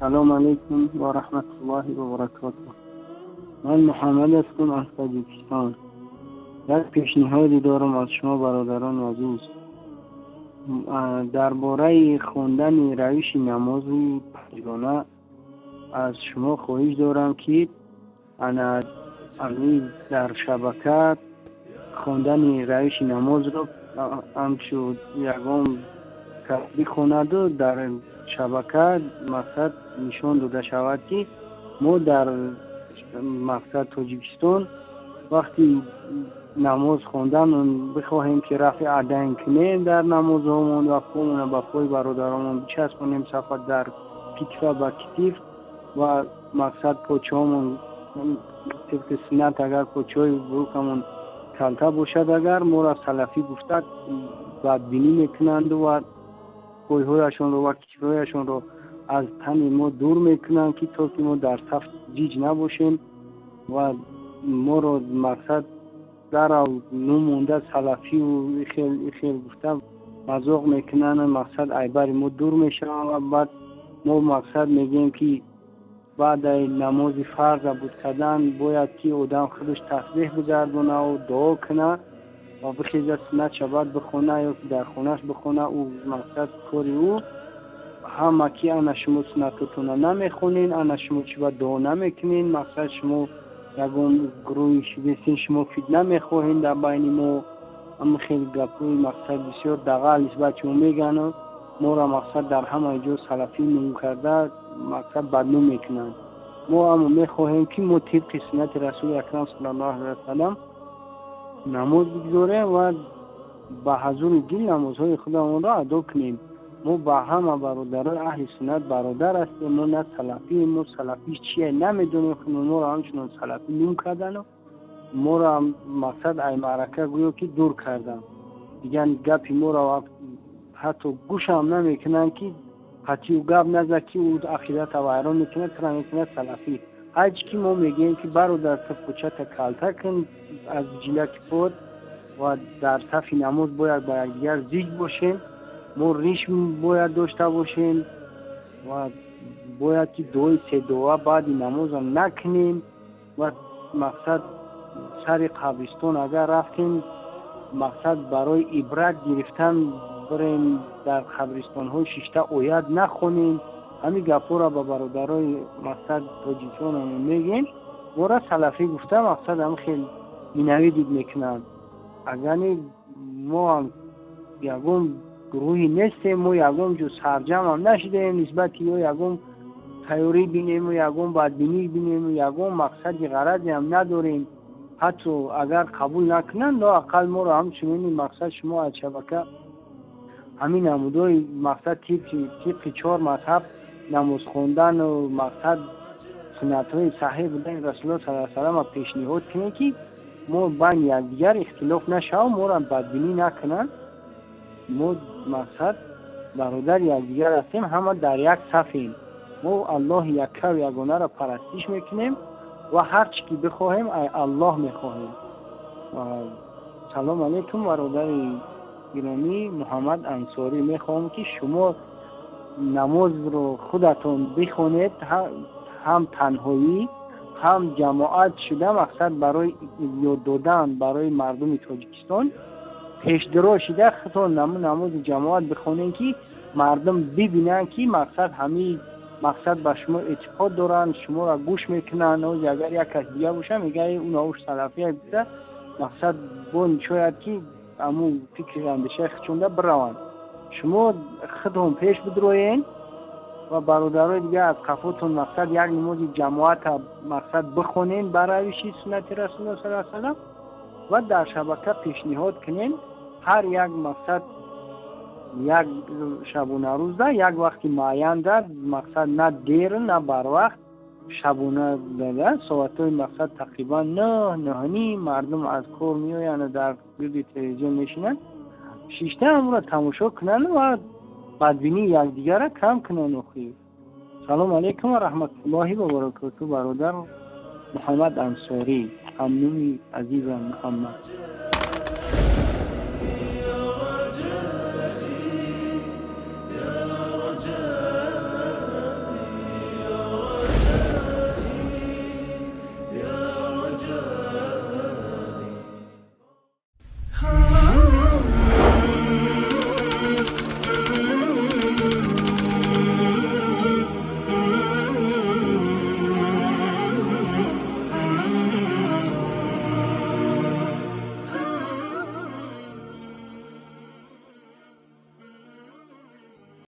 Салом алейкум ва раҳматуллоҳи ва баракотуҳ. Ман Муҳаммад ҳастам аз Тоҷикистон. Як пешниҳоде дорам аз шумо, бародарони азиз, дар бораи хондани равиши намози панҷгона. Аз шумо хоҳиш дорам, ки ана дар шабака хондани равиши намозро ҳамчун ягон кас бихонаду дар шабака мақсад нишон дода шавад, ки мо дар мақсад Тоҷикистон вақти намоз хондан бихоҳем, ки рафъи ядайн кунем дар намозҳомон ва помона ба пои бародаронмон бичаспонем, сафа дар китфа ба китиф ва мақсад почаҳомон тибқи суннат, агар почаҳои бурукамон калта бошад, агар моро салафӣ гуфта бадбинӣ мекунанду ва пойҳояшонро ва китфҳояшонро аз тани мо дур мекунанд, ки то ки мо дар саф ҷиҷ набошем ва моро мақсад дарав нумонда салафию ихел ихел гуфта мазоқ мекунанд, мақсад айбари мо дур мешаванд. Ва баъд мо мақсад мегӯем, ки баъдаи намози фарз абуд кардан бояд ки одам худаш тасбеҳ бигардонаву дуо кунад ва бихеза, суннатша баъд бихона ё ки дар хонааш бихона, ӯ мақсад кори ӯ. Ҳама ки ана шумо суннатотона намехонен, ана шумо чӣ ба дуо намекунен, мақсад шумо ягон гурӯҳи шудесин, шумо фитна мехоҳен дар байни мо. Ама хеле гапҳои мақсад бисёр дағал нисбати мо мегӯянд. Моро мақсад дар ҳамаи ҷо салафӣ ном карда мақсад бадном мекунанд. Мо аммо мехоҳем, ки мо тибқи суннати Расули Акрам саллаллоҳу алайҳи васалам намоз бигзорем ва ба ҳазури дил намозҳои худамонро адо кунем. Мо ба ҳама бародарои аҳли суннат бародар ҳастем. Мо на салафием, мо салафӣ чие намедонем. Моро ҳамчунон салафӣ ном кардану моро мақсад ай маърака гӯё ки дур карданд. Дигар гапи моро ҳатто гӯшам намекунанд, ки қатъию гап наза, ки ӯ ақидата вайрон мекунад, тура мекунад салафӣ. Ҳарчи ки мо мегӯем, ки бародар, ту пӯчата калта кун аз ҷилаки под ва дар сафи намоз бояд ба якдигар зич бошем, мо риш бояд дошта бошем ва бояд ки дуои седуа баъди намозам накунем ва мақсад сари қабристон агар рафтем, мақсад барои ибрат гирифтан бирем, дар қабристонҳо шишта оят нахонем. Ҳамин гапҳоро ба бародарои мақсад тоҷикон мегӯем. Моро салафӣ гуфта мақсад ҳам хел ненавидить мекунанд. Агарни мо ҳам ягон гурӯҳе нестем, мо ягон ҷо сарҷамъам нашидаем нисбати ё ягон тайёрӣ бинему ягон бадбинӣ бинему, ягон мақсади ғаразеам надорем. Ҳатто агар қабул накунанд, лоақал моро ҳамчунин мақсад шумо аз шабака ҳамин намудҳои мақсад тибқи чор мазҳаб намоз хондану мақсад суннатҳои саҳеҳ будани Расулуллоҳ саллаллоҳу алайҳи васаллама пешниҳод кунем, ки мо байни якдигар ихтилоф нашавам, моро бадбинӣ накунанд. Мо мақсад бародари якдигар ҳастем, ҳама дар як сафем. Мо Аллоҳи яккаву ягонаро парастиш мекунем ва ҳар чӣ ки бихоҳем, ай Аллоҳ мехоҳем. Салом алейкум, бародари гиромӣ Муҳаммад Ансорӣ. Мехоҳам, ки шумо намозро худатон бихонед, ҳам танҳоӣ, ҳам ҷамоат шуда, мақсад барои ёд додан барои мардуми Тоҷикистон пешдиро шида худтон намози ҷамоат бихонед, ки мардум бибинанд, ки мақсад ҳамин мақсад ба шумо эътиқод доранд, шуморо гӯш мекунанд. Агар як кас дига боша, мега унаош салафия гуфта мақсад бо шояд ки ҳамун фикри андешаи худшонда бираванд. Шумо худтон пеш бидроен ва бародарои дигар аз қафотон мақсад як намози ҷамоата мақсад бихонен бар равиши суннати Расулуллоҳ саллаллоҳу алайҳи васаллам ва дар шабака пешниҳод кунен. Ҳар як мақсад як шабонарӯзда як вақти муайянда, мақсад на дер, на барвақт, шабона дада соатҳои мақсад тақрибан 9, 9:30 мардум аз кор меоянд, дар гирди телевизион мешинанд, шишта ҳамонро тамошо кунанд ва бадбинии якдигарро кам кунанд. Охир, салому алайкум ва раҳматуллоҳи ва баракоту, бародар Муҳаммад Ансорӣ, ҳамнуми азизам Муҳаммад.